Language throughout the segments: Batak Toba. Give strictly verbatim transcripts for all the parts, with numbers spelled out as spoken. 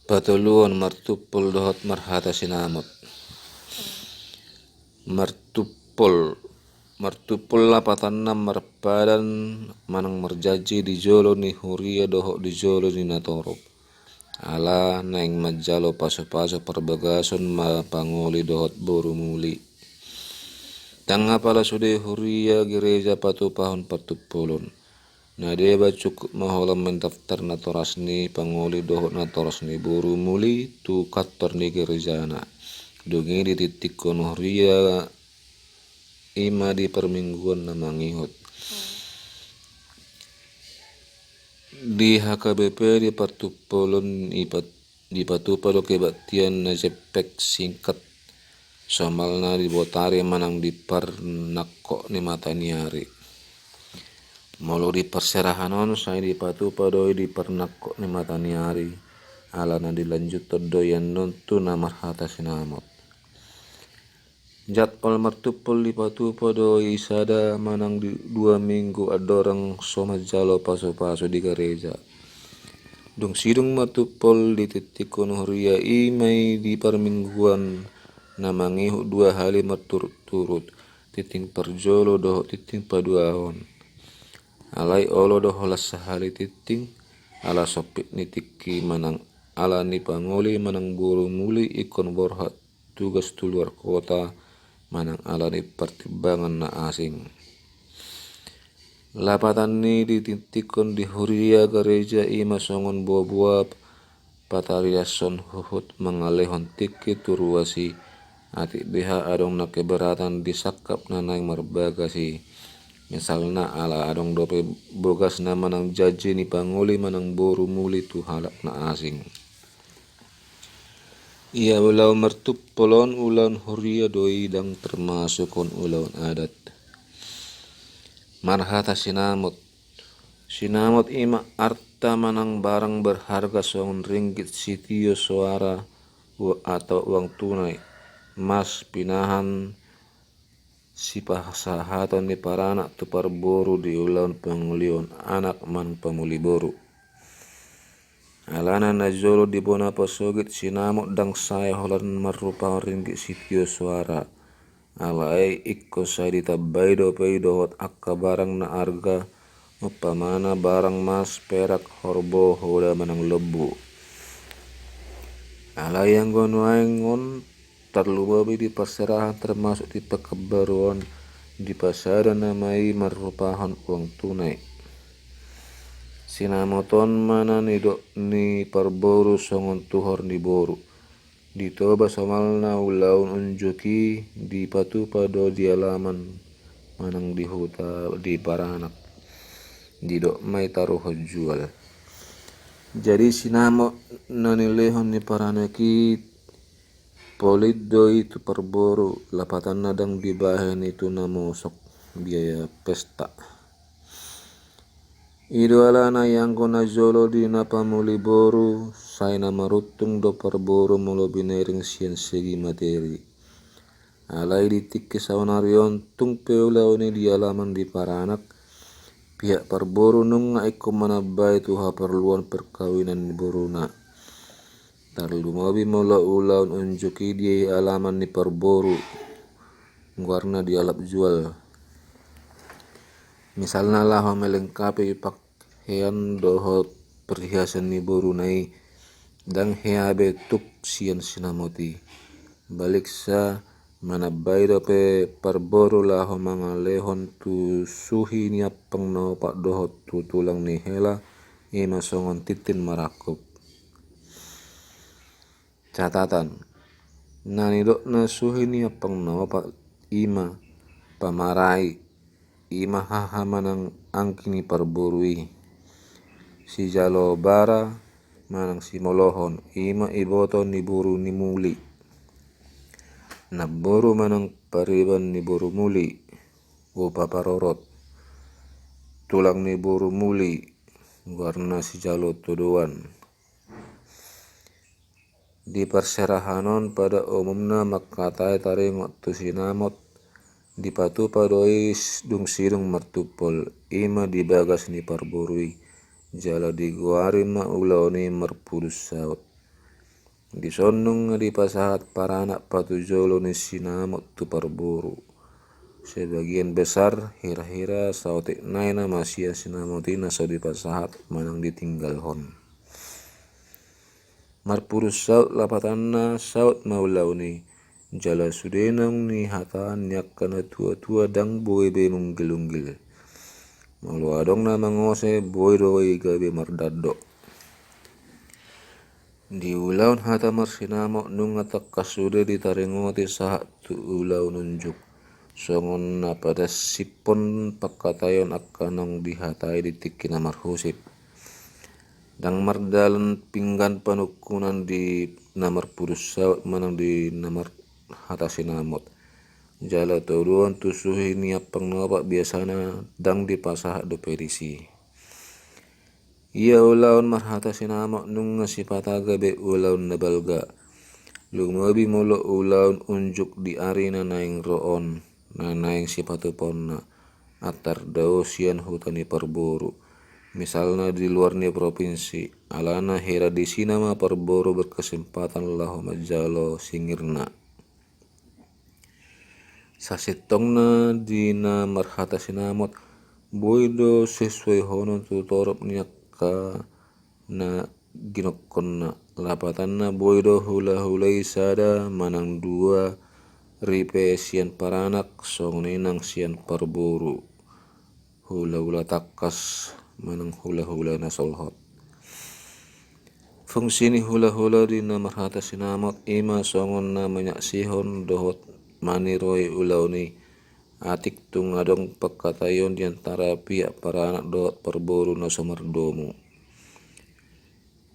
Patoluhon, martumpol dohot marhata sinamot. Martumpol. Martumpol lapatanna marpadan manang marjanji di jolo ni huria dohot di jolo ni natorop. Ala naeng manjalo pasupasu parbagason ma pangoli dohot boru muli. Ndang apala sude huria gereja patupahon partumpolon. Na deba cukup ma holan mendaftar natoras ni pangoli dohot natoras ni boru muli tu kantor ni gerejana. Dung i ditingtinghon huria i ma di parmingguan na mangihut. Di H K B P di partumpolon i pat- dipatupa do kebaktian na jempek singkat, somalna di botari manang di parnangkok ni mata ni ari. Molo di parserahan on sai dipatupa do i di parnangkok ni mata ni ari, alana dilanjuthon do i annon tu na marhata sinamot. Jadwal martumpol dipatupa do i sada manang di dua minggu andorang so manjalo pasupasu di gareja. Dung sidung martumpol ditingtinghon huria i ma i di parmingguan na mangihut dua hali marturutturut, tingting parjolo dohot tingting paduahon. Alai olo do holan sahali tingting, ala sompit ni tingki manang ala ni pangoli manang boru muli ingkon borhat tugas tu luar kota manang ala ni partimbangan na asing. Lapatan ni ditingtinghon di huria gareja i ma songon boaboa patariashon huhut mangalehon tingki tu ruas i. Atik beha adong na keberatan di sangkap na naeng marbagas i. Misalna ala adong dope bogasna manang janji ni pangoli manang boru muli tu halak na asing. Ia ulaon martumpol on ulaon huria do i, ndang termasukhon ulaon adat. Marhata sinamot. Sinamot i ma arta manang barang berharga songon ringgit sitio soara u- atau uang tunai, mas, pinahan, sipasahaton ni paranak tu parboru di ulaon pangolion anak manang pamuli boru. Alana na jolo di bona pasogit sinamot ndang sae holan marrupahon ringgit sitio soara. Alai ingkon sai ditambai dope i dohot angka barang na arga, umpamana barang mas, perak, horbo, hoda manang lombu. Alai anggo nuaeng on tarlumobi di parserahan termasuk di Pekanbaru on, dipasada nama i marrupahon uang tunai. Sinamot on ma na nidok ni parboru songon tuhor ni boru. Di Toba somalna ulaon unjuk i dipatupa do di alaman manang di huta di paranak, didok ma i taruhon jual. Jadi sinamot na nilehon ni paranak i polin do i tu parboru, lapatanna ndang dibahen i tu na mosok biaya pesta. I do alana i anggo na jolo di na pamuli boru, sai na maruntung do parboru molo binering sian segi materi. Alai di tingki saonari on tung pe ulaon i di alaman di paranak, pihak parboru nunga ingkon manambai tu haporluan perkawinan ni boruna. Tarlumobi molo ulaon unjuk i di alaman ni parboru, goarna dialap jual. Misalna laho melengkapi pakaian dohot perhiasan ni boruna i, ndang hea be tuk sian sinamot i. Baliksa, manambai dope parboru laho mangalehon tu suhi ni ampang na opat dohot tu tulang ni hela, i ma songon tintin marangkup. Catatan. Na nidokna suhi ni ampang na opat i ma pamarai, i ma haha manang anggi ni parboru i. Sijalo bara manang simolohon, i ma iboto ni boru ni muli. Namboru manang pariban ni boru muli, upa parorot. Tulang ni boru muli, goarna sijalo todoan. Di parserahan on pada umumna mangkatai taringot tu sinamot, dipatupa do i s- dung sidung martumpol, i ma di bagas ni parboru i, jala digoari ma ulaon i marpudun saut. Dison nunga dipasahat paranak patujolo ni sinamot tu parboru. Sebagian besar hira-hira saotik nai nama sian sinamot i na so dipasahat manang ditinggalhon. Marpudun saut lapatanna saut ma ulaon i, jala sude naung nihataan ni angka na tua-tua ndang boi be nunggil-nunggil. Molo adong na mangose boi do i gabe mardandok. Di ulaon hata marsinamot nunga tangkas sude ditaringoti sahat tu ulaon unjuk. Songon na padasiphon pangkataion angka naung dihatai di tingki na marhusip. Ndang mardalan pinggan panungkunan di na marpudun saut manang di na marhata sinamot. Jala todoan tu suhi ni ampang na opat biasana ndang dipasahat dope disi. Ia ulaon marhata sinamot nunga sipata gabe ulaon na balga. Lumobi molo ulaon unjuk di ari na naeng ro on, na naeng sipatupaonna, antar dao sian huta ni parboru. Misalna di luar ni propinsi, alana hira disi nama parboru berkesempatan laho manjalo singirna. Sasintongna di na marhata sinamot, boi do sesuaihonon tu torop ni angka na ginokkonna. Lapatanna boi do hula-hula i sada manang dua ripe sian paranak songon i nang sian parboru. Hula-hula tangkas manang hula-hula na solhot. Fungsi ni hula-hula di na marhata sinamot i ma songon na manyaksihon dohot maniroi ulaon i. Atik tung adong pangkataion di antara pihak paranak dohot parboru na so mardomu.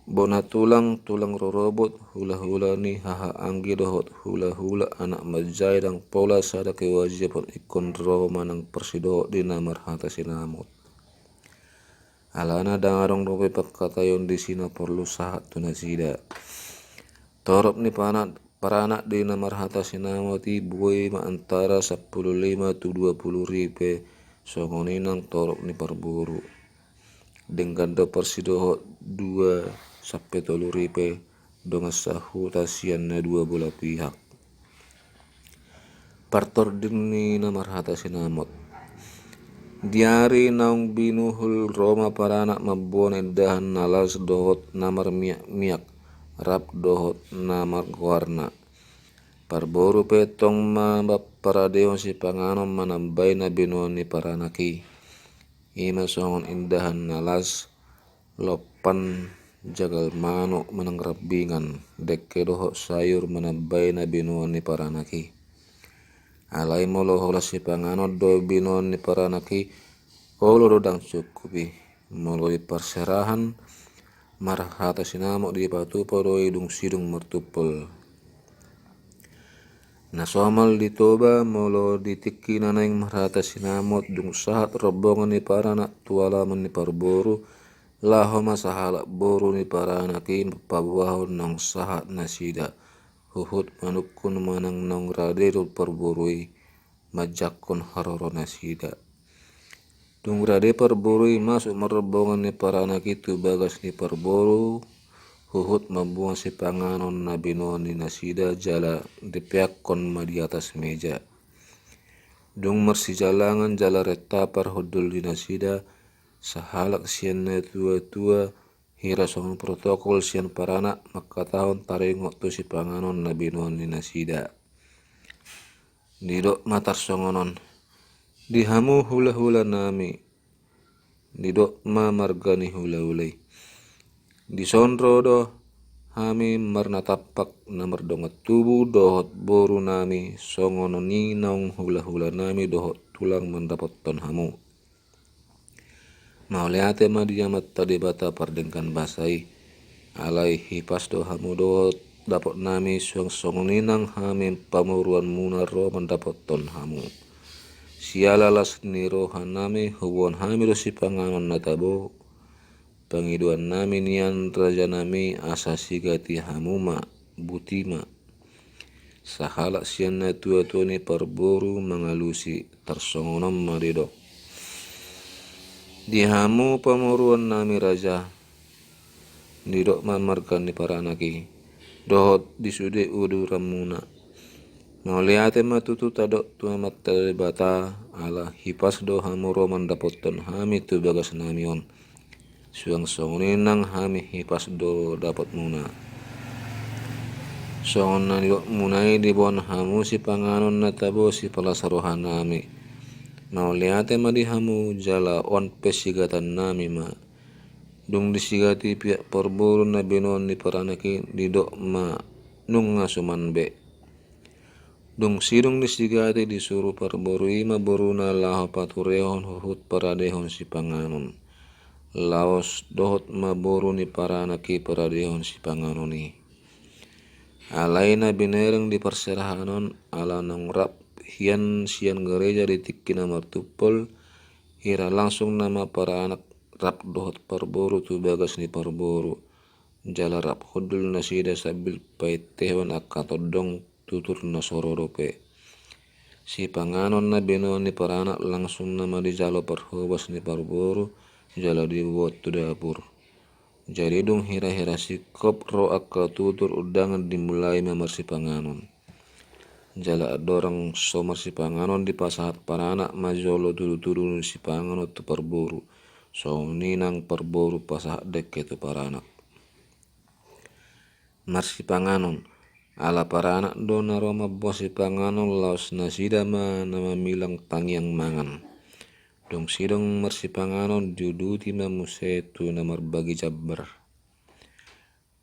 Bona tulang, tulang rorobot, hula-hula ni haha anggi dohot hula-hula anak manjai ndang pola sada kewajiban ingkon ro manang parsidohot di na marhata sinamot. Alana ndang adong dope pangkataion disi na porlu sahat tu nasida. Torop ni paranak, paranak di na marhata sinamot i boi ma antara sampulu lima tu dua pulu ripe songon i nang torop ni parboru. Denggan do parsidohot dua sampe tolu ripe dongan sahuta sian na dua bola pihak. Partording ni na marhata sinamot. Di ari naung binuhul ro ma paranak mamboan indahan na las dohot na marmiak-miak rap dohot na margoarna. Parboru pe tong ma paradehon sipanganon manambai na binoan ni paranak i. I ma songon indahan na las, lompan, jagal manuk manang rambingan, dengke dohot sayur manambai na binoan ni paranak i. Alai molo holan sipanganon do binoan ni paranak i, olo do ndang cukup i. Molo di parserahan marhata sinamot dipatupa do i dung sidung martumpol. Na somal di Toba molo di tingki na naeng marhata sinamot dung sahat rombongan ni paranak tu alaman ni parboru, laho ma sahalak boru ni paranak i paboahon naung sahat nasida, huhut manungkun manang naung rade do parboru i manjangkon haroro nasida. Dung rade parboru i masuk marrombongan ni paranak i tu bagas ni parboru, huhut mamboan sipanganon na binoan ni nasida jala dipeakkon ma di atas meja. Dung marsijalangan jala rentapar hundul ni nasida, sahalak sian na tua-tua, hira songon protokol sian paranak mangkatahon taringot tu sipanganon na binoan ni nasida. Didok ma tarsongon on, di hamu hula-hula nami, didok ma marga ni hula-hula i. Dison ro do hami marnatampak na mardongan tubu dohot boru nami songon i naung hula-hula nami dohot tulang mandapothon hamu. Mauliate ma di Amanta Debata pardenggan basa i, alai hipas do hamu dohot dapot nami suang songon i nang hami pamoruanmuna ro mandapothon hamu. Siala las ni roha nami huboan hami do sipanganon na tabo. Pangidoan nami nian raja nami asa sigati hamu ma, buti ma. Sahalak sian na tua-tua ni parboru mangalusi tarsongon on ma didok. Di hamu pamoruan nami raja, didok ma marga ni paranak i. dohot di sude uduranmuna. Mauliate ma tutu tadok tu Amanta Debata, ala hipas do hamu ro mandapothon hami tu bagasnami on. Suang songon i nang hami hipas do dapotmuna. Songon na nidokmuna i diboan hamu sipanganon na tabo sipalas rohanami. Mauliate ma di hamu jala on pe sigatannami ma. Dung disigati piak parboru na binoan ni paranak i didok ma nunga suman be. Dung sidung disigati disuru parboru i ma boruna laho paturehon huhut paradehon sipanganon. Laos dohot ma boru ni paranak i paradehon sipanganon i. Alai na binereng di parserahan on ala naung rap hian sian gareja di tingki na martumpol, hira langsung nama paranak rap dohot parboru tu bagas ni parboru. Jala rap hundul nasida sambil paintehon angka tondong tutur na so ro dope. Sipanganon na binoan ni paranak langsung nama dijalo parhobas ni parboru jala diboan tu dapur. Jadi dung hira-hira singkop ro angka tutur undangan dimulai ma marsipanganon. Jala andorang so marsipanganon dipasahat paranak ma jolo tudu-tudu ni sipanganon tu parboru. Songon i nang parboru pasahat dengke tu paranak. Marsipanganon. Ala paranak do na ro mamboan sipanganon laos nasida ma na mamilang tangiang mangan. Dung sidung marsipanganon diuduti ma muse tu na marbagi jambar.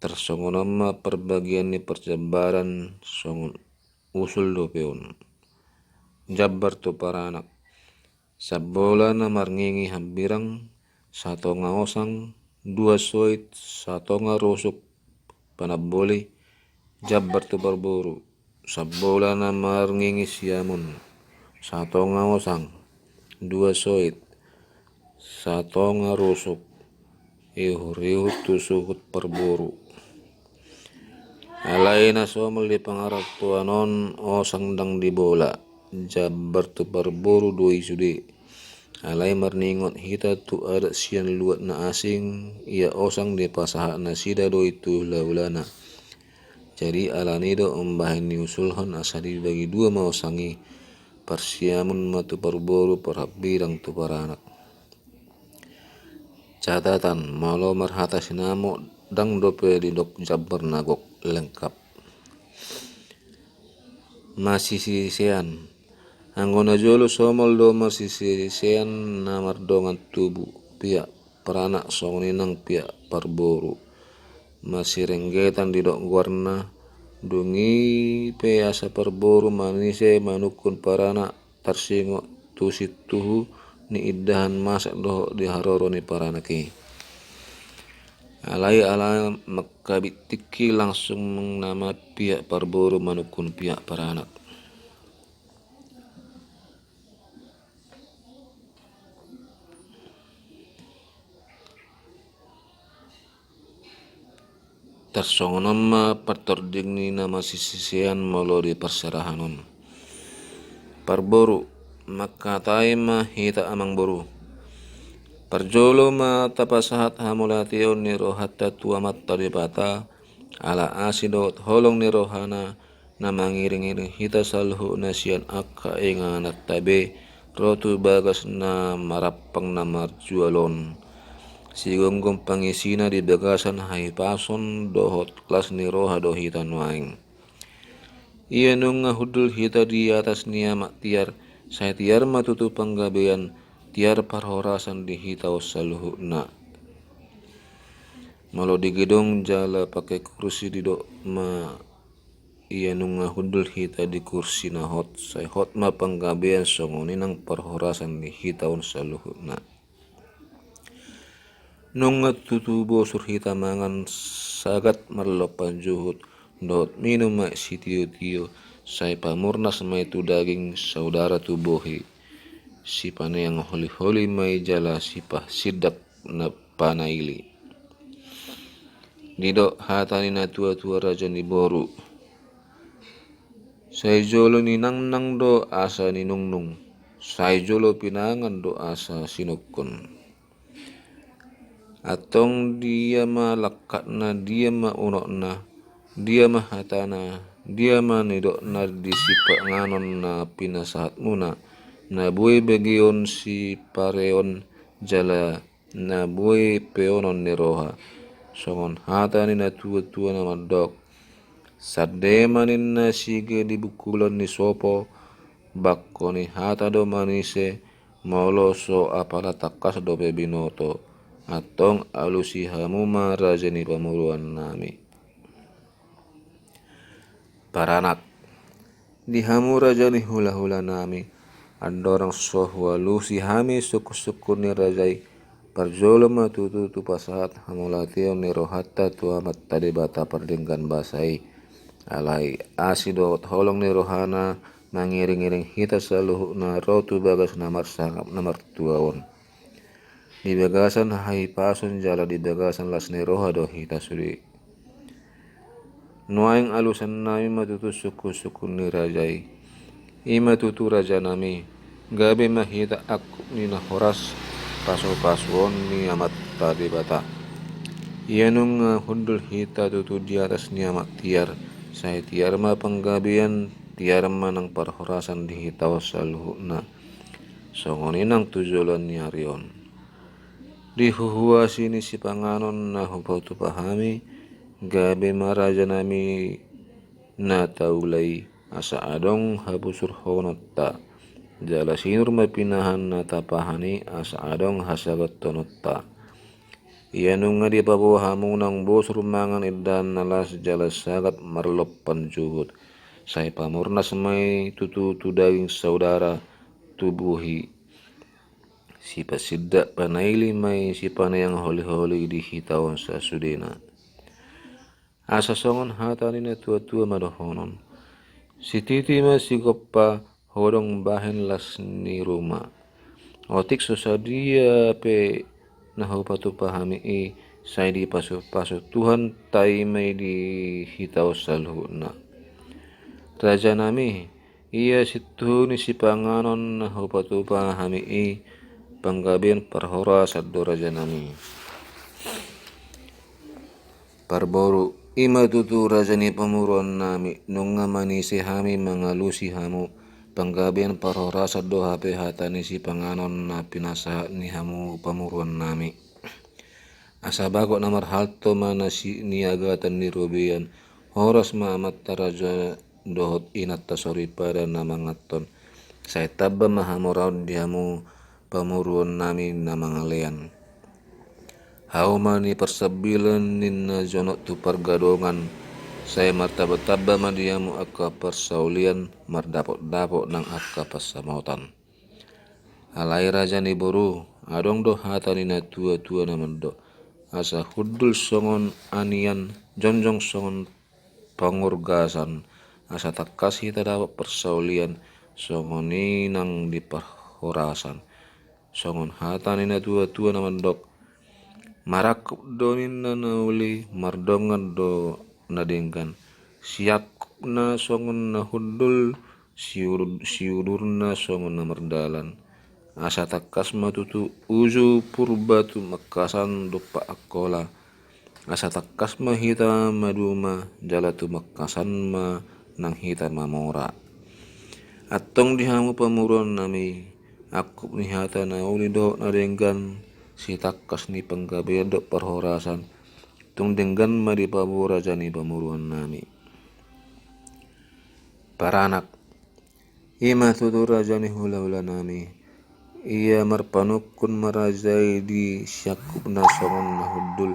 Tarsongon on ma parbagian ni parjambaran songon usul dope on. Jambar tu paranak. Sambola na marngingi hambirang, satonga osang, dua soit, satonga rusuk panamboli, jambar tu parboru. Sambola na marngingi siamun, satonga osang, dua soit, satonga rusuk, ihur-ihur tu suhut parboru. Alai na somol di pangarantoan on osang ndang dibola, jambar tu parboru do i sude. Alai marningot hita tu adat sian luat na asing, ia osang dipasahat nasida do i tu hula-hulana. Jadi alani do umbahen niusulhon asa dibagi dua ma osang i, parsiamun ma tu parboru, parhambirang tu paranak. Catatan, molo marhata sinamot ndang dope didok jambar na gok lengkap. Masisisean. Anggo na jolo somol do masisisean na mardongan tubu, piak paranak songon i nang piak parboru. Masirenggetan didok goarna, dung i pe asa parboru manise manungkun paranak tarsingot tu sintuhu ni indahan masak dohot di haroro ni paranak i. Alai ala mangkabit tingki langsung nama piak parboru manungkun piak paranak. Tarsongon on ma partording ni na masisisean molo di parserahan on. Parboru, mangkatai ma hita amangboru. Parjolo ma tapasahat hamauliateon ni rohanta tu Amanta Debata, ala asi dohot holong ni rohana, na mangiring-iring hita saluhutna sian angka ingananta be, ro tu bagas na marampang na marjual on. Sigomgom pangisina di bagasan hahipason dohot las ni roha do hita nuaeng. Ia nunga hundul hita di atas ni amak tiar, sai tiar ma tutu panggabean, tiar parhorasan di hita on saluhutna. Molo di gedong jala pake kursi didok ma ia nunga hundul hita di kursi na hot, sai hot ma panggabean songon i nang parhorasan ni hita on saluhutna. Nunga tutu bosur hita mangan sagat marlompan juhut, dohot minum aek sitio-tio, sai pamurnas ma i tu daging, saudara tu bohi. Sipaneang holi-holi ma i jala sipasindap na panaili. Didok hata ni natua-tua raja ni boru. Sai jolo ninangnang do asa ninungnung, sai jolo pinangan do asa sinungkun. Antong dia ma langkatna, dia ma unokna, Dia ma hatana, dia ma nidokna di sipanganon na pinasahatmuna, na boi bagion sipareon jala na boi peonon ni roha. Songon hata ni na tua-tua na mandok: Sande ma ninna sige di bungkulan ni sopo, bangko ni hata do manise, molo so apala tangkas dope binoto. Antong alusi hamu ma raja ni pamoruonnami. Paranak. Di hamu raja ni hula-hulanami, andorang so hualusi hami sungkun-sungkun ni raja i, parjolo ma tutu tu pasahat hamauliateon ni rohanta tu Amanta Debata pardenggan basa i. Alai asi dohot holong ni rohana mangiring-iring hita saluhutna ro tu bagas na marsangap na martua on. Di bagasan hahipason jala di bagasan las ni roha do hita sude. Nuaeng alusannami ma tutu sungkun-sungkun ni raja i. I ma tutu rajanami, gabe ma hita angkup ni na horas pasu-pasuon ni Amanta Debata. Ia nunga hundul hita tutu di atas ni amak tiar, sai tiar ma panggabean, tiar ma nang parhorasan di hita on saluhutna. Songon i nang tu joloan ni ari on. Di huhuasi ni sipanganon na hupatupa hami, gabe ma rajanami na taula i, asa adong habusurhononta. Jala sinur ma pinahan na tapahan i, asa adong hasagathononta. Ia nunga dipaboa hamu nang bosur mangan indahan na las jala sagat marlompan juhut. Sai pamurnas ma i tutu tu daging saudara, tu bohi. Sipasindak panaili ma i sipaneang holi-holi di hita on sasudena. Asa songon hata ni na tua-tua ma dohonon: Sititi ma sigompa, hodong bahen las ni ruma. Otik so sadia pe na hupatupa hami i, sai dipasu-pasu Tuhanta i ma i di hita on saluhutna. Rajanami, ia sintuhu ni sipanganon na hupatupa hami i, panggabean parhorasan do rajanami. Parboru, i ma tutu raja ni pamoruonnami, nunga manise hami mangalusi hamu, panggabean parhorasan do hape hata ni sipanganon na pinasahat ni hamu pamoruonnami. Asa bagot na marhalto ma na si-, niagatan ni robean, horas ma amanta raja dohot inanta soripada na manganhon, sai tamba ma hamoraon di hamu pamoruonnami na mangalean. Hauma ni parsambilan ninna jonok tu pargadongan, sai martamba-tamba ma di hamu angka parsaulian, mardapot-dapot nang angka pansamotan. Alai raja ni boru, adong do hata ni na tua-tua na mandok: Asa hundul songon anian, jongjong songon pangurgasan, asa tangkas hita dapot parsaulian, songon i nang di parhorasan. Songon hata ni na tua-tua na mandok: Marangkup do ninna na uli, mardongan do na denggan. Siangkupna songon na hundul, siudur-, siudurna songon na mardalan. Asa tangkas ma tutu uju Purba tumangkasan dompak Angkola. Asa tangkas ma hita maduma, jala tumangkasan ma nang hita mamora. Antong di hamu pamoruonnami, angkup ni hata na uli dohot na denggan, sitangkas ni panggabean dohot parhorasan, tung denggan ma dipaboa raja ni pamoruonnami. Paranak. I ma tutu raja ni hula-hulanami. Ia marpanungkun ma raja i di siangkupna songon na hundul,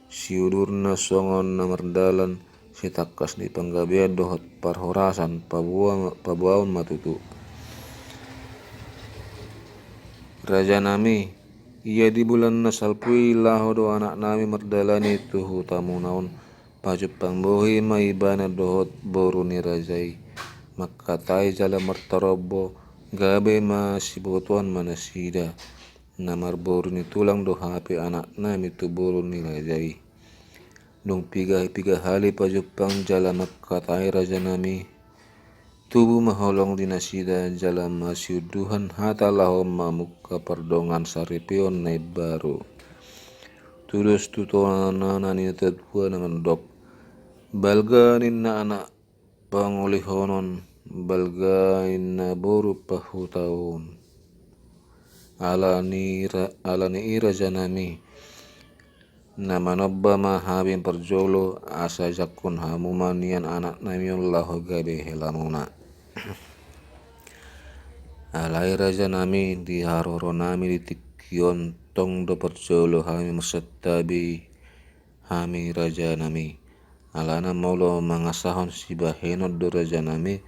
siudurna songon na mardalan, sitangkas ni panggabean dohot parhorasan, paboa-, paboaon ma tutu. Rajanami, ia di bulan na salpu i laho do anaknami mardalani tu hutamuna on. Pajumpang bohi ma ibana dohot boru ni raja i. Mangkatai jala martarombo, gabe masibotoan ma nasida. Na marboru ni tulang do hape anaknami tu boru ni raja i. Dung piga-piga hali pajumpang jala mangkatai rajanami, tubu ma holong di nasida jala masiunduhan hata laho mamungka pardongan saripeon na imbaru. Tudos tu tonana ni na tua-tua na mandok: Balga ninna anak pangolihonon, balga ninna boru pahutaon. Ala ni ra-, ala ni i rajanami, na manomba ma hami parjolo, asa jangkon hamu ma nian anaknami on laho gabe helamuna. Alai rajanami, di haroronami di tingki on tong do parjolo hami marsantabi hami rajanami. Alana molo mangasahon sibahenon do rajanami,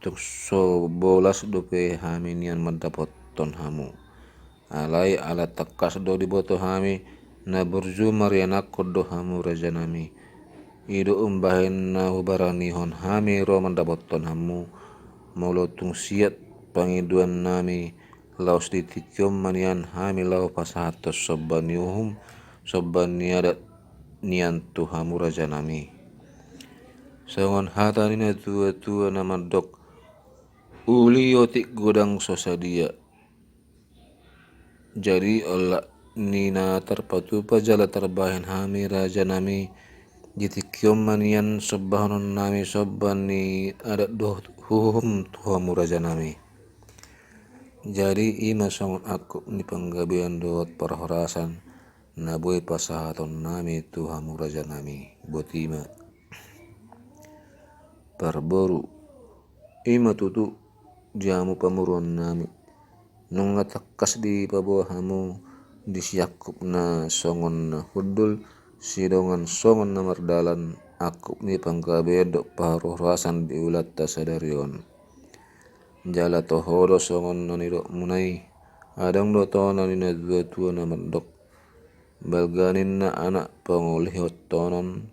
tung so bolas dope hami nian mandapothon hamu. Alai ala tangkas do diboto hami, na burju marianakhon do hamu rajanami. I do umbahen na hubaranihon hami ro mandapothon hamu, molo tung siat pangidoannami, laos di tingki on ma nian hami laho pasahathon somba ni uhum, somba ni adat nian tu hamu rajanami. Songon hata ni natuatua na mandok, uli otik godang so sadia. Jadi olat ni na tarpatupa jala tarbahen hami rajanami, di tingki on ma nian sombahononnami somba ni adat dohot uhum tu hamu rajanami. Jadi i ma songon angkup ni panggabean dohot parhorasan na boi pasahatonnami tu hamu rajanami. Botima. Parboru. I ma tutu di hamu pamoruonnami. Nunga tangkas dipaboa hamu di siangkup na songon na hundul, sidongan songon na mardalan, angkup ni panggabean dohot parhorasan di ulaonta sadari on. Jala toho do songon na nidokmuna i, adong do tona ni natuatua na mandok, balga ninna anak pangolihonon,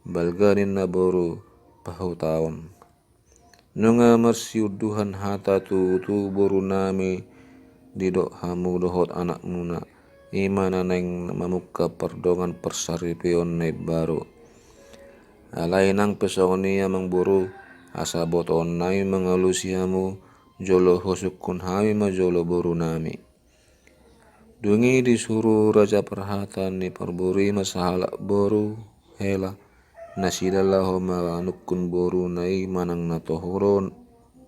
balga ninna boru pahutaon. Nunga marsiunduhan hata tutu borunami didok hamu dohot anakmuna, i ma na naeng mamungka pardongan parsaripeon na imbaru. Alai nang pe songon i amangboru, asa botoonnami mangalusi hamu, jolo husungkun hami ma jolo borunami. Dung i disuru raja parhata ni parboru i ma sahalak boru hela, nasida laho manungkun boruna i manang na toho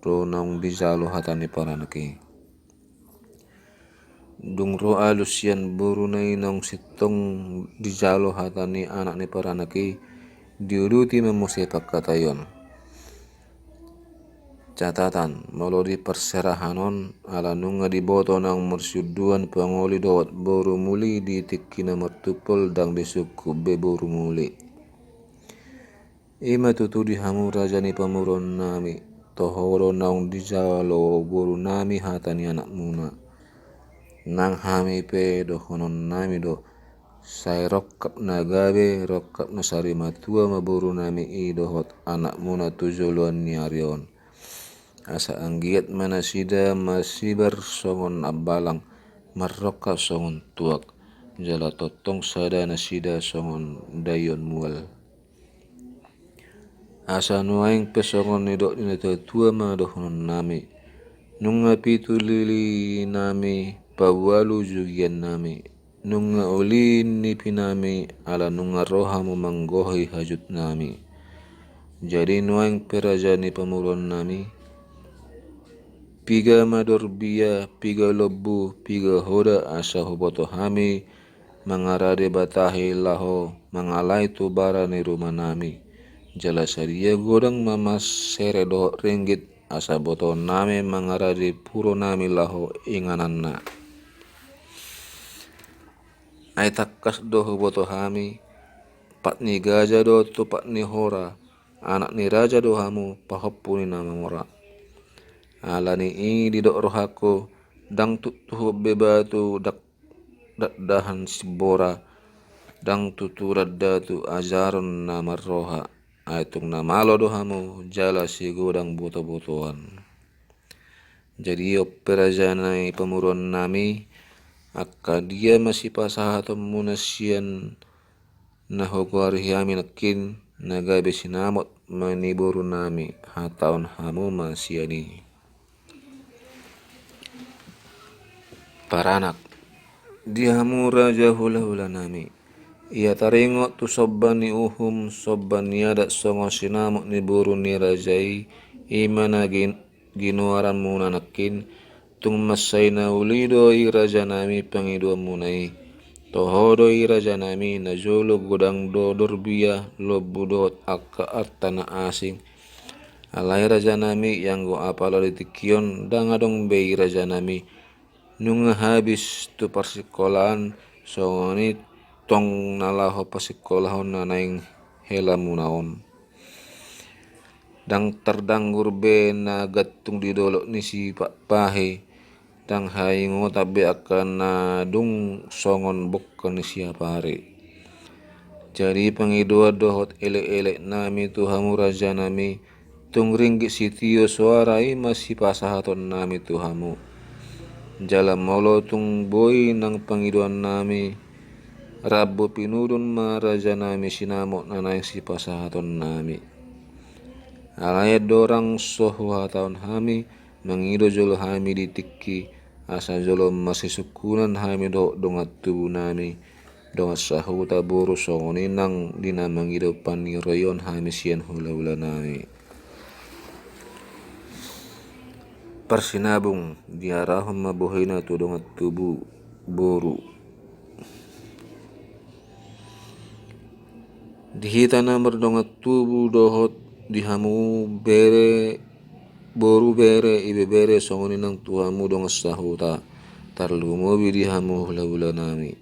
do naung dijalo hata ni paranak i. Dung ro alus sian boruna i naung sintong dijalo hata ni anak ni paranak i, diuduti ma muse pangkataion. Catatan, molo di parserahan on, ala nunga diboto naung marsiunduhan pangoli dohot boru muli di tingki na martumpol, ndang disungkun be boru muli. I ma tutu di hamu raja ni pamoruonnami, toho do naung dijalo borunami hata ni anakmuna. Nang hami pe dohononnami do, sai rongkap na gabe, rongkap na sarimatua ma borunami i dohot anakmuna tu joloan ni ari on. Asa anggiat ma nasida masibar songon ambalang, marrongkap songon tuak, jala tongtong sada nasida songon daion mual. Asa nuaeng pe songon nidok ni natuatua ma dohononnami. Nunga pitu lilinami, paualu jugiannami. Nunga uli nipinami, ala nunga ro hamu manggohi hajutnami. Jadi nuaeng pe raja ni pamoruonnami, piga ma dorbia, piga lombu, piga hoda, asa huboto hami mangarade batahi laho mangalai tu bara ni rumanami. Jala sadia godang ma mansere dohot ringgit, asa botoonnami mangarade puronami laho ingananna. Ai tangkas do huboto hami, pat ni gaja do tu pat ni hora, anak ni raja do hamu, pahompu ni na mamora. Ala ni i didok rohangku, ndang tutu hombe batu dak-, dakdahan simbora, ndang tutu randa tu ajaron na marroha, ai tung na malo do hamu jala sigodang botobotoan. Jadi on pe raja ni pamoruonnami, angka dia ma sipasahatonmuna sian na hugoari hami nangkin, na gabe sinamot ma ni borunami, hatahon hamu ma sian i. Paranak. Di hamu raja hulahulanami, Ia taringot tu somba ni uhum, somba ni adat songon sinamot ni boru ni raja i, i ma na gin-, ginoaranmuna nangkin, tung mansai na uli do i rajanami pangidoanmuna i. Toho do i rajanami, najolo godang do dorbia, lombu dohot angka arta na asing. Alai rajanami, ianggo apala di tingki on ndang adong be i rajanami, nunga habis tu parsikolaan, songon i tong na laho parsikolaan na naeng helamuna on. Ndang tardanggur be na gantung di dolok ni si Pa-, Pahe, ndang haingotan be angka na dung songon bongka ni si Apare. Jadi pangidoan dohot elek-eleknami tu hamu rajanami, tung ringgit sitio soara i ma sipasahatonnami tu hamu. Jala molo tung boi nang pangidoannami, rambu pinudun ma rajanami sinamot na naeng sipasahatonnami. Alai andorang so huhatahon hami, mangido jolo hami di tingki, asa jolo masisungkunan hami dohot dongan tubunami, dongan sahuta boru songon i nang di na mangido paniroion hami sian hulahulanami. Parsinabung, diarahon ma bohina tu dongan tubu boru. Di hita na mardongan tubu dohot di hamu bere, boru, bere, ibebere, songon i nang tu hamu dongan sahuta, tarlumobi di hamu hulahulanami.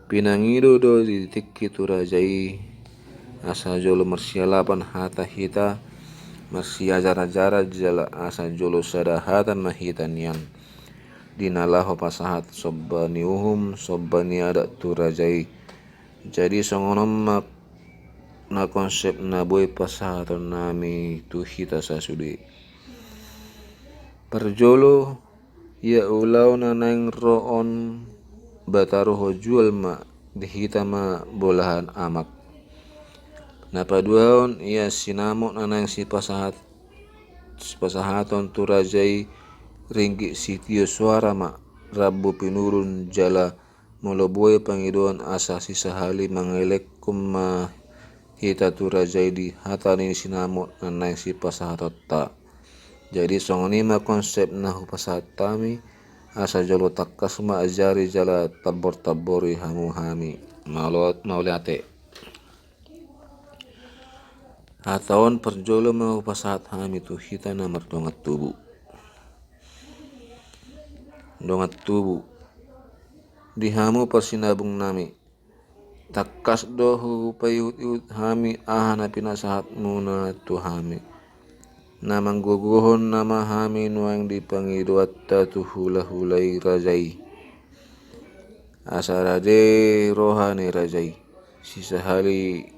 Pinangido do di tingki tu raja i, asa jolo marsialapan hata hita, marsiajarajaran jala asa jolo sada hata ma hita nian. Di na laho pasahat somba ni uhum, somba ni adat tu raja i. Jadi songon on ma na konsep na boi pasahatonnami tu hita sasude. Parjolo, ia ulaon na naeng ro on bataruhon jual ma di hita ma bolahan amak. Na paduahon, ia sinamot na naeng sipasahat, sipasahaton tu raja i ringgit sitio soara ma rambu pinudun jala molo boi pangidoan asa sisahali mangelekhon ma hita tu raja i di hata ni sinamot na naeng sipasahatonta. Jadi songon i ma konsep na hupasahat hami, asa jolo tangkas ma ajari jala tambor-tambori hamu hami. Mauliate. Hata on parjolo ma hupasahat hami tu hita na mardongan tubu. Dongan tubu, di hamu parsinabungnami, tangkas do hupaihut-ihut hami aha na pinasahatmuna tu hami. Na manggogohon nama hami nuaeng di pangidoanta tu hulahula i raja i. Asa rade roha ni raja i, sisahali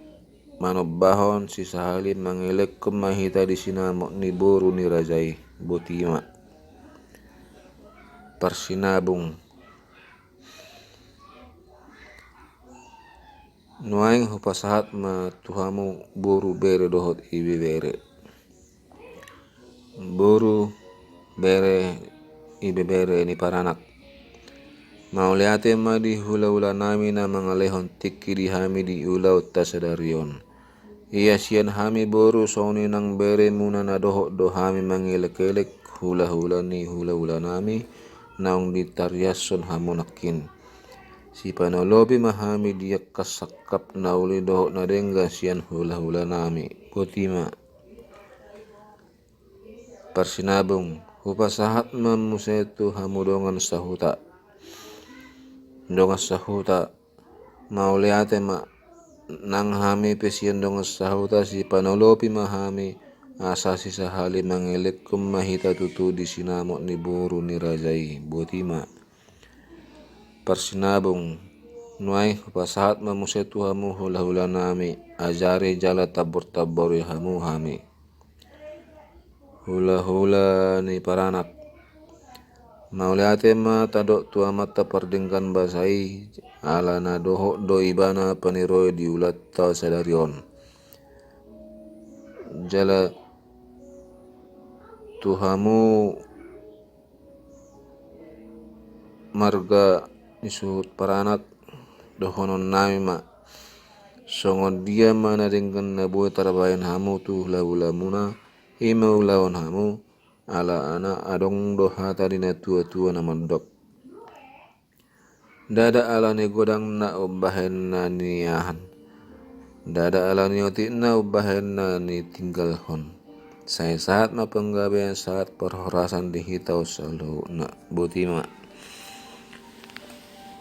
manombahon, sisahali mangelekhon ma hita di sinamot ni boru ni raja i. Boti ma. Parsinabung. Nuaeng hupasahat ma tu hamu boru, bere dohot ibebere. Boru, bere, ibebere ni paranak. Mauliate ma di hulahulanami na mangalehon tingki di hami di ulaonta sadari on. Ia sian hami boru songon i nang beremuna na dohot do hami mangelekelek hulahula ni hulahulanami naung ditariashon hamu nangkin. Sipanolopi ma hami di angka sangkap na uli dohot na denggan sian hulahulanami. Boti ma. Parsinabung, hupasahat ma muse tu hamu dongan sahuta. Dongan sahuta, mauliate ma. Nang hami pe sian dongan sahuta sipanolopi ma hami, asa sisahali mangelekhon ma hita tutu di sinamot ni boru ni raja i. Boti ma. Parsinabung, nuaeng hupasahat ma muse tu hamu hulahulanami, ajari jala tambor-tambori hamu hami. Hulahula ni paranak. Mauliate ma tadok tu Amanta Pardenggan Basa i, ala na dohot do ibana paniroi di ulaonta sadari on. Jala tu hamu marga ni suhut paranak, dohonon nami ma, songon dia ma na denggan na boi tarbahen hamu tu hulahulamuna, i ma ulaon hamu, ala na adong do hata ni natuatua na mandok: Ndada ala ni godangna umbahen na niahan, ndada ala ni otikna umbahen na nitinggalhon. Sai sahat ma panggabean, sahat parhorasan di hita on saluhutna. Botima.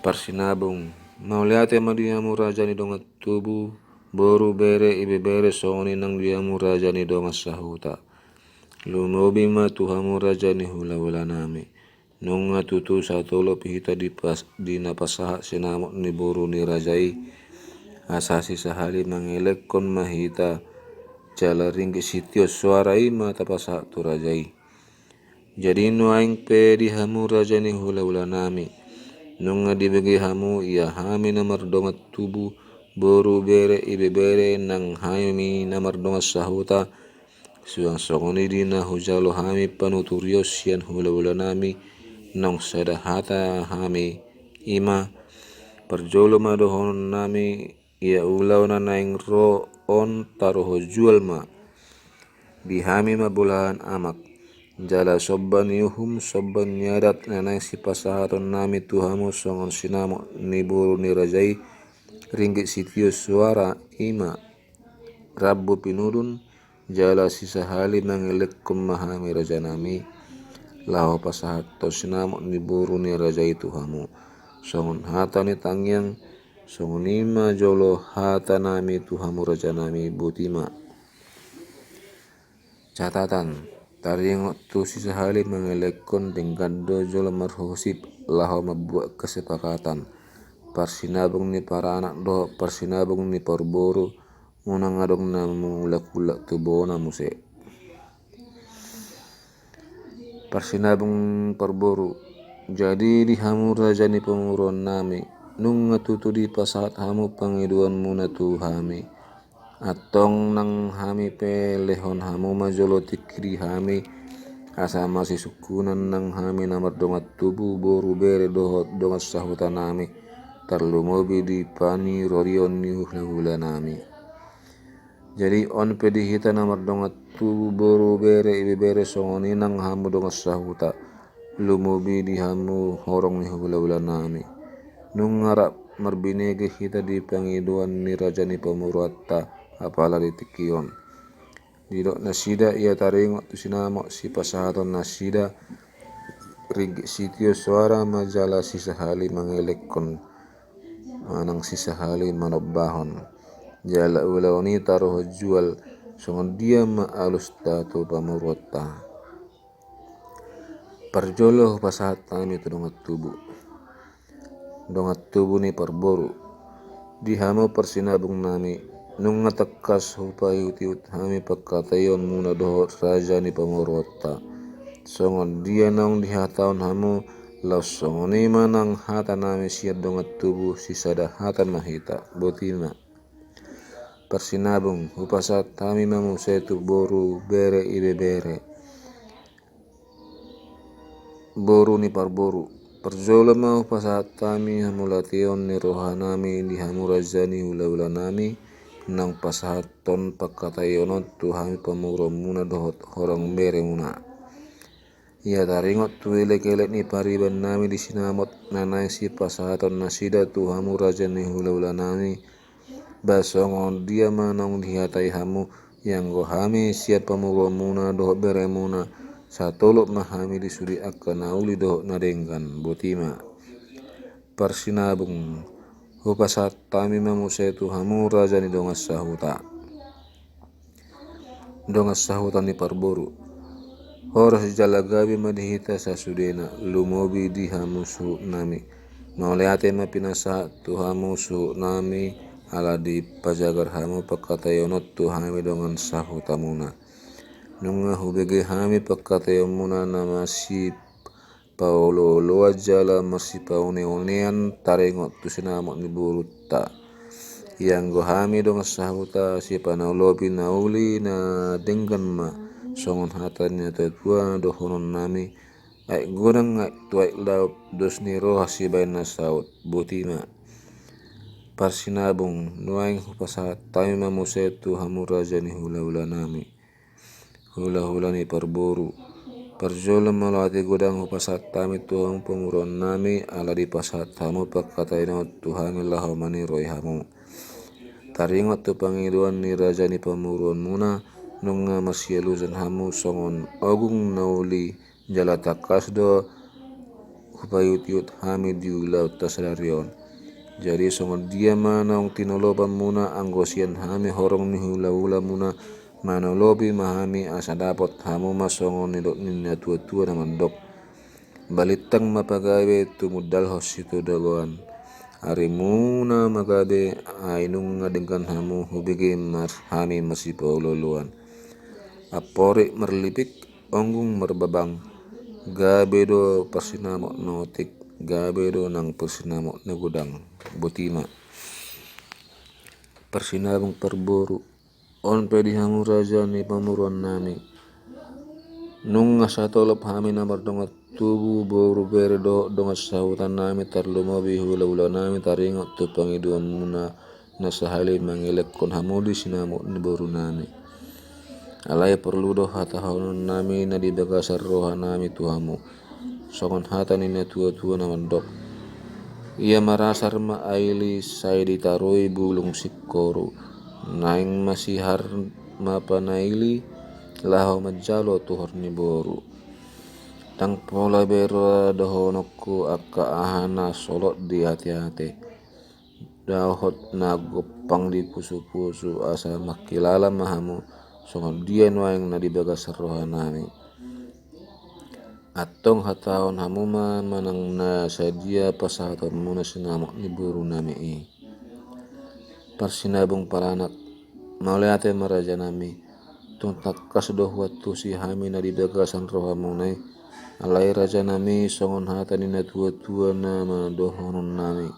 Parsinabung. Mauliate ma di hamu raja ni dongan tubu, boru, bere, ibebere, songon i nang di hamu raja ni dongan sahuta. Lumobi ma tu hamu raja ni hulahulanami. Nunga tutu satolop hita di pas-, di na pasahat sinamot ni boru ni raja i. Asa sisahali mangelekhon ma hita, jala ringgit sitio soara i ma tapasahat tu raja i. Jadi nuaeng pe di hamu raja ni hulahulanami, nunga dibege hamu ia hami na mardongan tubu, boru, bere, ibebere, nang hami na mardongan sahuta, suang songon i di na hujalo hami panuturion sian hulahulanami, naung sada hata hami, i ma: Parjolo ma dohonon nami, ia ulaon na naeng ro on taruhon jual ma. Di hami ma bolahan amak, jala somba ni uhum, somba ni adat na naeng sipasahaton nami tu hamu songon sinamot ni boru ni raja i, ringgit sitio soara, i ma rambu pinudun, jala sisahali mangelekhon ma hami rajanami, laho pasahathon sinamot ni boru ni raja i tu hamu. Songon hata ni tangiang, songon i ma jolo hata nami tu hamu rajanami. Botima. Catatan. Taringot tu sisahali mangelekhon, denggan do jolo marhusip laho mambuat kesepakatan. Parsinabung ni paranak dohot parsinabung ni parboru, unang adong na mangulakulak tu bona muse. Parsinabung parboru. Jadi di hamu raja ni pamoruonnami, nunga tutu dipasahat hamu pangidoanmuna tu hami. Antong nang hami pe lehon hamu ma jolo tingki di hami, asa masisungkunan nang hami na mardongan tubu, boru, bere dohot dongan sahutanami, tarlumobi di panurorion ni hulahulanami. Jadi on pe di hita na mardongan tubu, boru, bere, ibebere, songon i nang hamu dongan sahuta, lumobi di hamu horong ni hulahulanami. Nunga rap marbinege hita di pangidoan ni raja ni pamoruonta, apala di tingki on. Didok nasida ia taringot tu sinamot sipasahaton nasida, ringgit sitio soara ma jala sisahali mangelekhon manang sisahali manombahon. Jala ulaon i taruhon jual, songon dia ma alusta tu pamoruonta. Parjolo hupasahat hami tu dongan tubu. Dongan tubu ni parboru. Di hamu parsinabungnami, nunga tangkas hupaihutihut hami pangkataionmuna dohot raja ni pamoruonta. Songon dia naung dihatahon hamu, laos songon i ma nang hatanami sian dongan tubu, sisada hata ma hita. Botima. Parsinabung, hupasahat hami ma muse tu boru, bere, ibebere. Boru ni parboru. Parjolo ma hupasahat hami hamauliateon ni rohanami di hamu raja ni hulahulanami, naung pasahathon pangkataion on tu hami pamoruonmuna dohot horong beremuna. Ia taringot tu elekelek ni paribannami di sinamot na naeng sipasahaton nasida tu hamu raja ni hulahulanami, ba songon dia ma naung dihatai hamu, ianggo hami sian pamoruonmuna dohot beremuna, satolop ma hami di sude angka na uli dohot na denggan. Botima. Parsinabung, hupasahat hami ma muse tu hamu raja ni dongan sahuta. Dongan sahuta ni parboru. Horas jala gabe ma di hita sasudena, lumobi di hamu suhutnami. Mauliate ma pinasahat tu hamu suhutnami, ala dipajagar hamu pangkataion on tu hami dongan sahutamuna. Nunga hubege hami pangkataionmuna na masi paolooloan jala marsipaoneonean taringot tu sinamot ni borunta. Ianggo hami dongan sahuta sipanolopi na uli na denggan ma, songon hata ni natuatua dohononnami: Aek godang, aek tu aek laut, dos ni roha sibahen na saut. Botima. Parsinabung, nuaeng hupasahat hami ma muse tu hamu raja ni hulahulanami, hulahula ni parboru. Parjolo mauliate godang hupasahat hami tu hamu pamoruonnami, ala dipasahat hamu pangkataion tu hami laho maniroi hamu. Taringot tu pangidoan ni raja ni pamoruonmuna, nunga masialusan hamu songon ogung na uli, jala tangkas do hupaihutihut hami di ulaonta sadari on. Jadi songon dia ma naung tinolopanmuna, anggo sian hami horong ni hulahulamuna, manolopi ma hami asa dapot hamu ma songon nidok ni natuatua na mandok: Balintang ma pagabe tumundalhon sitadoan. Arimuna ma gabe, ai nunga denggan hamu, hubege ma hami masipaolooloan. Amporik marlipik, onggung marbabang, gabe do parsinamot na otik, gabe do nang parsinamot na godang. Boti ma. Parsinabung parboru. On pe di hamu raja ni pamoruonnami, nunga satolop hami na mardongan tubu, boru, bere dohot dongan sahutannami, tarlumobi hulahulanami, taringot tu pangidoanmuna na sahali mangelekhon hamu di sinamot ni borunami. Alai porlu do hatahononnami na di bagasan rohanami tu hamu, songon hata ni natuatua na mandok: Ia marasar ma aili sai ditarui bulung singkoru, naeng masihar ma panaili laho manjalo tuhor ni boru. Ndang pola be roa dohononku angka aha na solot di ateate dohot na gompang di pusupusu, asa mangkilala ma hamu songon dia nuaeng na di bagasan rohanami. Antong hatahon hamu ma manang na sadia pasahatonmuna sinamot ni borunami i. Parsinabung paranak. Mauliate ma rajanami, tung tangkas do huantusi hami na di bagasan rohamuna i. Alai rajanami, songon hata ni natuatua nama dohononnami: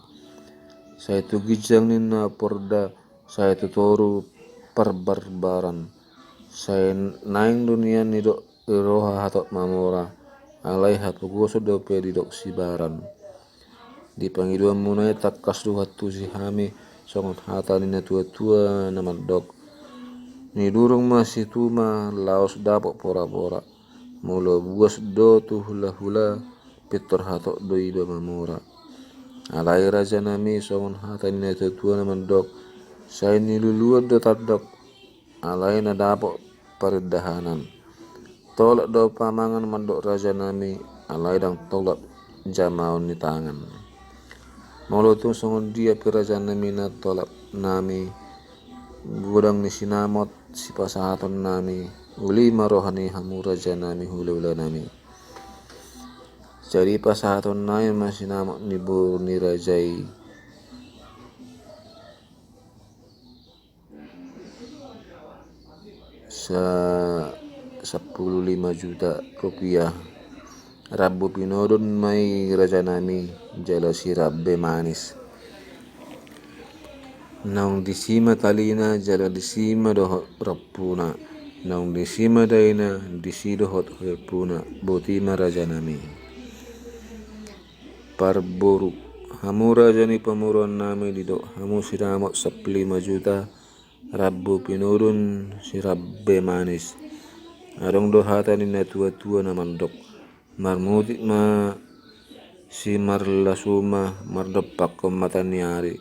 Sai tu ginjang ninna porda, sai tu toru parbarbaran. Sai naeng do nian nidok roha hatop mamora, alai hapogoson dope didok sibaran. Di pangidoanmuna i tangkas do huantusi hami, songon hata ni natuatua na mandok: Nidurung ma situma, laos dapot porapora. Molo buas do tu hulahula, pintor hatop do iba mamora. Alai rajanami, songon hata ni natuatua na mandok: Sai niluluan do tandok, alai na dapot parindahanan. Tolap do pamangan mandok rajanami, alai ndang tolap jamaon ni tangan. Molo tung songon dia pe rajanami na tolapnami, godang ni sinamot sipasahatonnami, uli ma roha ni hamu rajanami hulahulanami. Jadi pasahatonnami ma sinamot ni boru ni raja i sa-, sampulu lima juta rupiah. Rambu pinodon ma i rajanami, jala sirambe manis. Naung disi ma talina, jala disi ma dohot rompuna. Naung disi ma daina, disi dohot horipuna. Boti ma rajanami. Parboru. Hamu raja ni pamoruonnami, didok hamu sinamot sampulu lima juta, rambu pinodon, sirambe manis. Adong do hata ni natuatua na mandok: Marmutik ma simarlasuma, mardompakkon mata ni ari.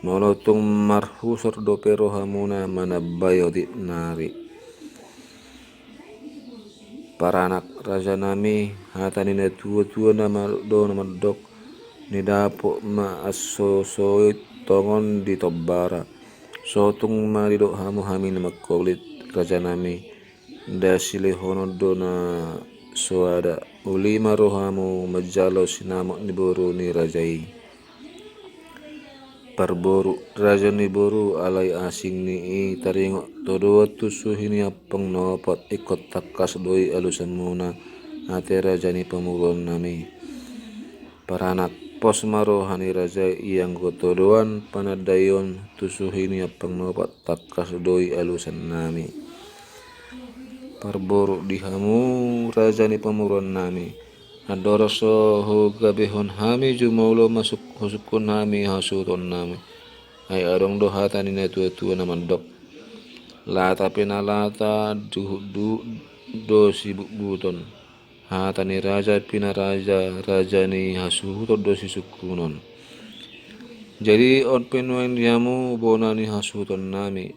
Molo tung marhusor dope rohamuna, manambai otik nari. Paranak rajanami, hata ni natuatua nama do na mandok: Nidapot ma ansosoit tongon di tombara. Sotung ma didok hamu hami na mangkolit rajanami, nda silehonon do na soada. Uli ma rohamu manjalo sinamot ni boru ni raja i. Parboru. Raja ni boru, alai asing ni i taringot todoan tu suhi ni ampang na opat, ingkon tangkas do i alusanmuna, ate raja ni pamoruonnami. Paranak. Pos ma roha ni raja i anggo todoan panandaion tu suhi ni ampang na opat, tangkas do i alusannami. Parboru. Di hamu raja ni pamoruonnami, andorang so hugabehon hami jumolo ma suk-, husungkun hami hasuhutonnami. Ai adong do hata ni natuatua na mandok: Lata pe na lata, duhutduhut do sibutbuton. Hata ni raja pe na raja, raja ni hasuhuton do sisungkunon. Jadi on pe nuaeng di hamu bona ni hasuhutonnami.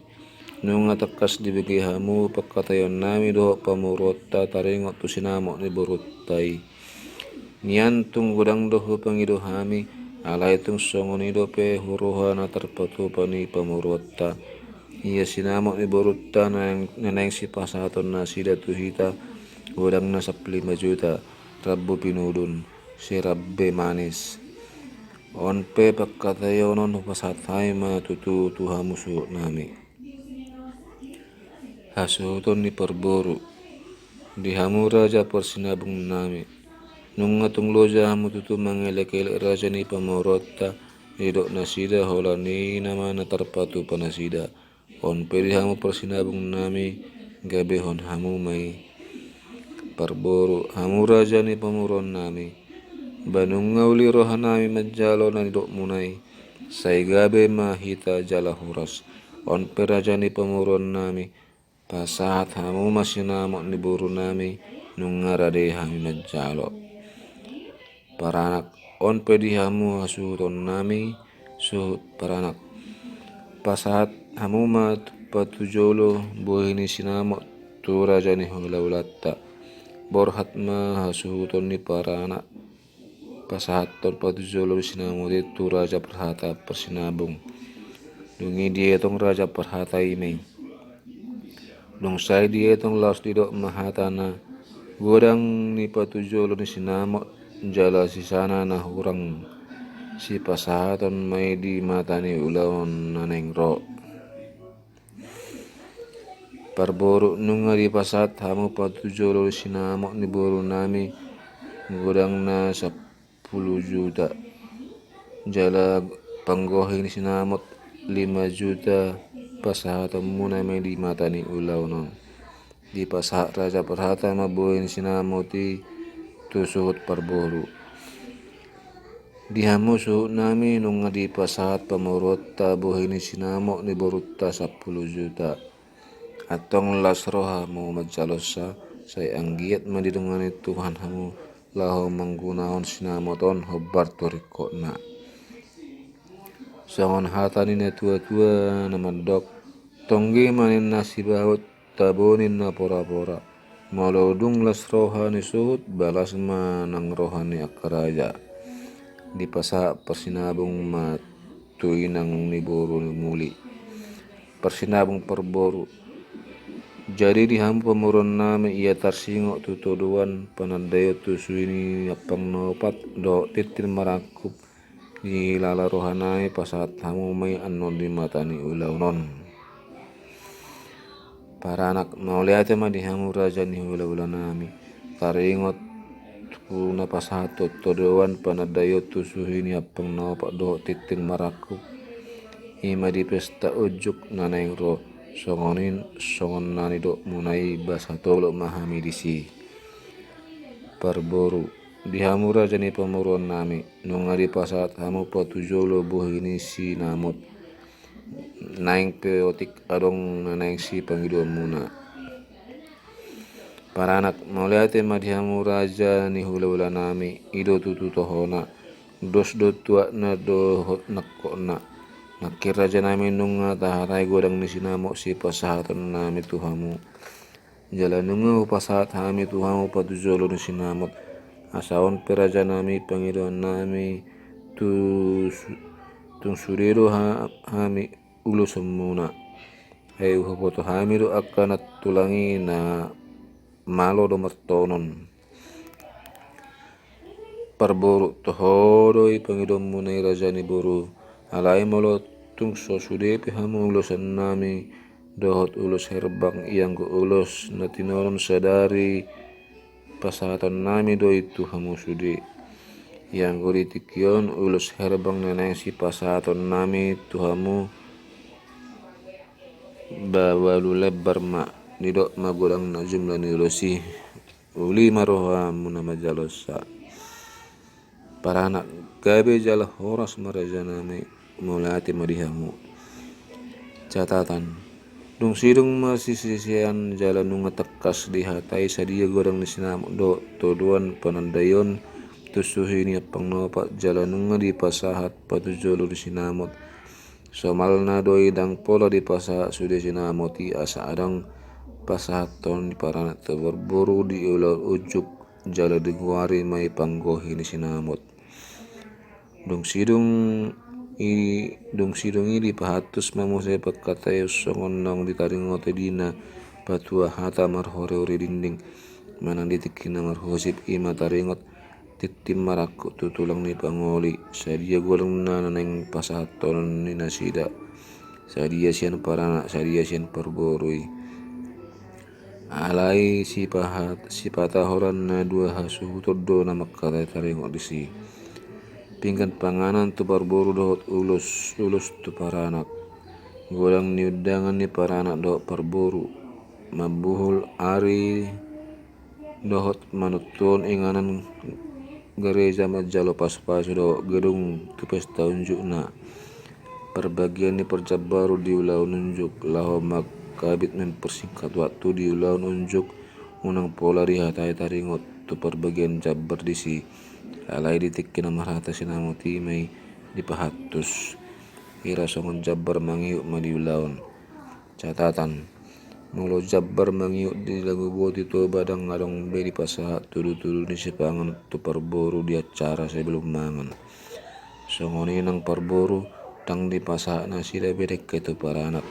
Nunga tangkas dibege hamu pangkataionnami dohot pamoruonta taringot tu sinamot ni borunta i. Nian tung godang do hupangido hami, alai tung songon i dope huroha na tarpatupa ni pamoruonta. Ia sinamot ni borunta na naeng, na naeng sipasahaton nasida tu hita, godangna sampulu lima juta, rambu pinudun, sirambe manis. On pe pangkataion on hupasahat hami ma tutu tu hamu suhutnami. Hasuhuton ni parboru. Di hamu raja parsinabungnami. Nunga tung loja hamu tutu mangelekelek raja ni pamoruonta, didok nasida holan i nama na tarpatupa nasida. On pe di hamu parsinabungnami, gabehon hamu ma i. Parboru, hamu raja ni pamoruonnami. Ba nunga uli rohanami manjalo na nidokmuna i. Sai gabe ma hita jala horas. On pe raja ni pamoruonnami, pasahat hamu ma sinamot ni borunami, nunga rade hami manjalo. Paranak, on pe di hamu hasuhutonnami, suhut paranak. Pasahat hamu ma patujolo bohi ni sinamot tu raja ni hulaulanta. Borhat ma hasuhuton ni paranak. Pasahathon patujolo ni sinamot i tu raja parhata parsinabung. Dung i dietong raja parhata i ma i. Dung sai dietong laos didok ma hatana: Godang ni patujolo ni sinamot jala sisana na hurang. Sipasahaton ma i di mata ni ulaon na naeng ro. Parboru, nunga dipasahat hamu patujolo ni sinamot ni borunami, godangna sampulu juta. Jala panggohi ni sinamot lima juta, pasahatonmuna ma i di mata ni ulaon on. Dipasahat raja parhata ma bohi ni sinamot i tu suhut parboru. Di hamu suhutnami, nunga dipasahat pamoruonta bohi ni sinamot ni borunta sampulu juta. Antong las roha hamu manjalosa, sai anggiat ma didongani Tuhan hamu laho manggunahon sinamot on hombar tu ringkotna. Songon hata ni natuatua na mandok: Tonggi ma ninna sibaot, tabo ninna porapora. Molo dung las roha ni suhut, ba las ma nang roha ni angka raja. Dipasahat parsinabung ma tu inang ni boru muli. Parsinabung parboru. Jadi di hamu pamoruonnami, ia tarsingot tu todoan panandaion tu suhi ni ampang na opat dohot tintin marangkup, dihilala rohanami pasahat hamu ma i annon di mata ni ulaon on. Paranak, mauliate ma di hamu raja ni hulaulanami. Taringot tu na pasahat tu todoan panandaion tu suhi ni ampang na opat dohot tintin marangkup, i ma di pesta unjuk na naeng ro, songon i, songon na nidokmuna i, ba satolop ma hami disi. Parboru, di hamu raja ni pamoruonnami, nunga dipasahat hamu patujolo bohi ni sinamot. Naeng pe otik adong na naeng sipangidoonmuna. Paranak, mauliate ma di hamu raja ni hulaulanami, i do tutu tohona, dos do tuatna dohot nangkokna. Nangkin rajanami, nunga tahatai godang ni sinamot sipasahatonnami tu hamu. Jala nunga hupasahat hami tu hamu patujolo ni sinamot. Asa on pe rajanami, pangidoannami tu su-, tung sude do ha-, hami ulosonmuna. Ai huboto hami do angka na tulang i na malo do martonon. Parboru, toho do i pangidoonmuna i raja ni boru. Alai molo tung so sude pe hamu ulosonnami dohot ulos herbang, ianggo ulos na tinonon sadari, pasahatonnami do i tu hamu sude. Ianggo di tingki on ulos herbang na naeng sipasahatonnami tu hamu, ba ualu lembar ma, nidok ma godang na jumlah ni ulos i. Uli ma rohamuna manjalosa. Paranak, gabe jala horas ma rajanami. Mauliate ma di hamu. Catatan. Dung sidung marsisean jala nunga tangkas dihatai sadia godang ni sinamot dohot todoan panandaion tu suhi ni ampang na opat jala nunga dipasahat patujolo ni sinamot. Somalna do i ndang pola dipasahat sude sinamot i asa adong pasahaton ni paranak tu parboru di ulaon unjuk jala digoari ma i panggohi ni sinamot. Dung sidung i, dung sidung i dipahantus ma muse pangkataion songon naung ditaringoti di na patua hata marhorehore dinding. Manang di tingki na marhusip i ma taringot tintin marangkup tu tulang ni pangoli, sadia godang na naeng pasahaton ni nasida, sadia sian paranak, sadia sian parboru i. Alai sipahat-, sipatahonan na dua hasuhuton do na mangkatai taringot disi. Pinggan panganan tu parboru dohot ulos, ulos tu paranak. Godang ni undangan ni paranak dohot parboru. Mambuhul ari dohot manontuhon inganan gareja manjalo pasupasu dohot gedung tu pesta unjukna. Parbagian ni parjambaron di ulaon unjuk laho mangkabit mempersingkat waktu di ulaon unjuk, unang pola dihatai taringot tu parbagian jambar disi. Alai di tingki na marhata sinamot i ma i dipahantus. Hira songon jambar mangihut ma di ulaon. Catatan. Molo jambar mangihut di Laguboti Toba ndang adong be dipasahat tudutudu ni sipanganon tu parboru di acara sebelum mangan. Songon i nang parboru ndang dipasahat nasida be dengke tu paranak.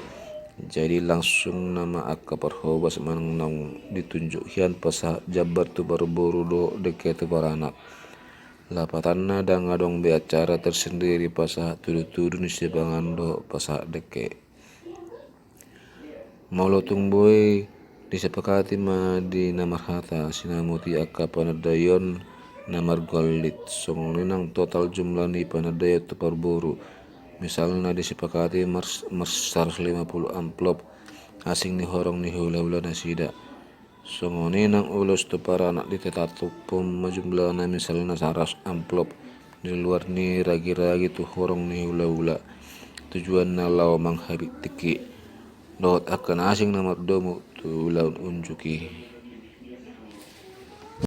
Jadi langsung nama angka parhobas manang naung ditunjuk hian pasahat jambar tu parboru dohot dengke tu paranak. Lapatanna ndang adong be acara tersendiri pasahat tudutudu ni sipanganon dohot pasahat dengke. Molo tung boi disepakati ma di na marhata sinamot i angka panandaion na margollit, songon i nang total jumlah ni panandaion tu parboru. Misalna disepakati mars-, mars-, saratus lima puluh amplop asing ni horong ni hulahula nasida. Songon i nang ulos tu paranak ditetapkon ma jumlahna, misalna saratus amplop di luar ni ragiragi tu horong ni hulahula. Tujuanna laho manghabit tingki dohot angka na asing na mardomu tu ulaon unjuk i.